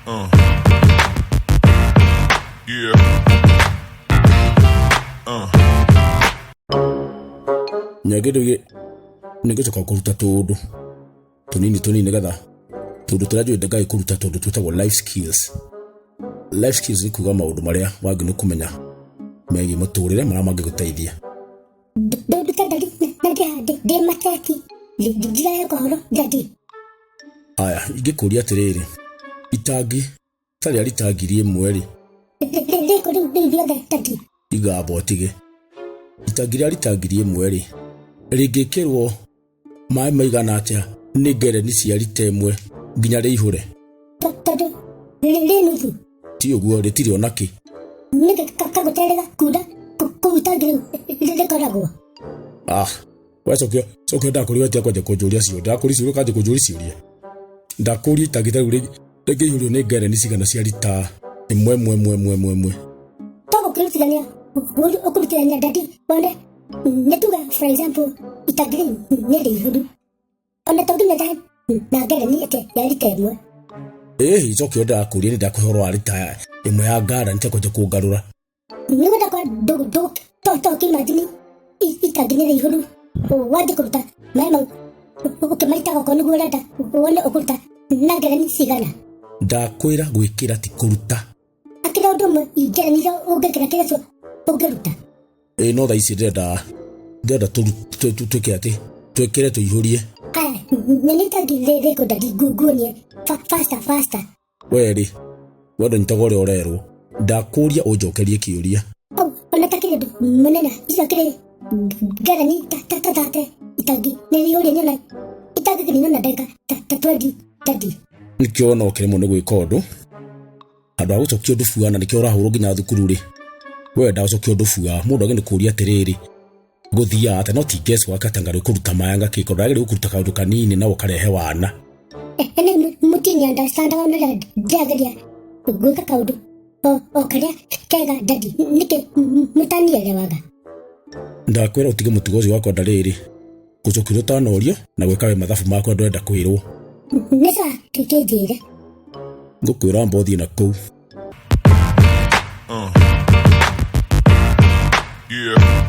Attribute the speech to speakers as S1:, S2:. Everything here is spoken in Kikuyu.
S1: Yeah.
S2: Nyagĩrĩire nĩ ngũcoka kũruta tũũndũ tũnini tũnini nĩgetha tũndũ tũrĩa njũĩ ngai kũruta tũndũ twĩtagwo life skills. Life skills nĩ kuga maũndũ marĩa wagĩrĩirwo nĩ kũmenya megiĩ mũtũrĩre marĩa mangĩgũteithia.
S3: Ndũnduta ndari na ndĩ mateti ndirahe kohoro ndadi.
S2: Aya, ingĩkũria atĩrĩrĩ, itangi ta rĩa rita 1000 rĩ,
S3: Rĩkũ rĩu rĩu rĩothe ndadi.
S2: Igamba ũtige. Itangi rĩa rita 1000 rĩ, rĩngĩkĩrwo maĩ maigana atĩa nĩ ngereni cia rita 1 nginya rĩihũre?
S3: Tondũ rĩ nuthu.
S2: Ti ũguo, rĩtirĩ ona kĩ.
S3: Nĩkĩ kagũterega kunda kũu itangi rĩu rĩkoragwo?
S2: Ah, we cokia cokia, ndakũria wetia kwanja kũnjũria ciũria, ndakũria ciũria ũkanjia kũnjũria ciũria. Ndakũria itangi ta rĩu rĩngĩihũrio nĩ ngereni cigana cia rita ĩmwe ĩmwe ĩmwe ĩmwe ĩmwe ĩmwe?
S3: Togũkĩrutithania ũkũrutithania ndadi wone nĩ tuge, for example, itangi rĩu nĩ rĩihũru ona to nginya na ngereni atĩ ya rita 1.
S2: Ĩĩ, cokio ndakũria nĩ ndakũhe ũhoro wa rita 1 ya ngara nĩ kwanja kũngarũra.
S3: Nĩgwenda kwa ndũ to to kĩimagine itangi nĩ rĩihũru wanjie kũruta maĩ mau ũkĩmaitaga okorwo nĩguo ũrenda wone ũkũruta na ngereni cigana.
S2: Ndakwĩra gwĩkĩra ti kũruta.
S3: Akĩra ũndũ ũmwe ngereni iria ũngĩkĩra kĩrĩa ũcio ũngĩruta.
S2: Ĩĩ, no thaa ici ndĩrenda twĩke atĩ twĩkĩre tũihũrie.
S3: Aya, nyoni itangi rĩkũ ndadi nguonie faster faster.
S2: We rĩ, we ndũnyitaga ũrĩa ũrerwo. Ndakũria ũnjokerie kĩũria.
S3: Au, ona ta kĩrĩ mũnene icio kĩrĩ ngereni ta ta ta tate itangi nĩ rĩihũrie nyona itangi kĩrĩ na ndagĩka ta 20 ndadi.
S2: Nĩkĩo wona ũkĩremwo nĩ gwĩka ũndũ handũ ha gũcokia ũndũ bua, na nĩkĩo ũrahũrwo nginya thukuru rĩ, we wendaga gũcokia ũndũ bua. Mũndũ agĩrĩirwo nĩ kũũria atĩrĩrĩ, gũthiaga atĩa? No ti guess work atĩ anga kũruta maĩ anga kĩko, ndagĩrĩirwo kũruta kaũndũ kanini na ũkarehe wana.
S3: Ene mũtini understandaga ona rĩrĩa ndĩrageria gwĩka kaũndũ o karĩa kega ndadi, nĩkĩ mũtanielewaga?
S2: Ndakwĩra ũtige mũtugo ũcio wa kwenda rĩrĩ gũcokia ũtanorio na gwĩka we mathabu makwa ndũrenda kwĩrwo.
S3: Nĩ sawa, kĩnjĩre.
S2: Ngũkwĩra amba ũthiĩ na kũu.
S1: Yeah.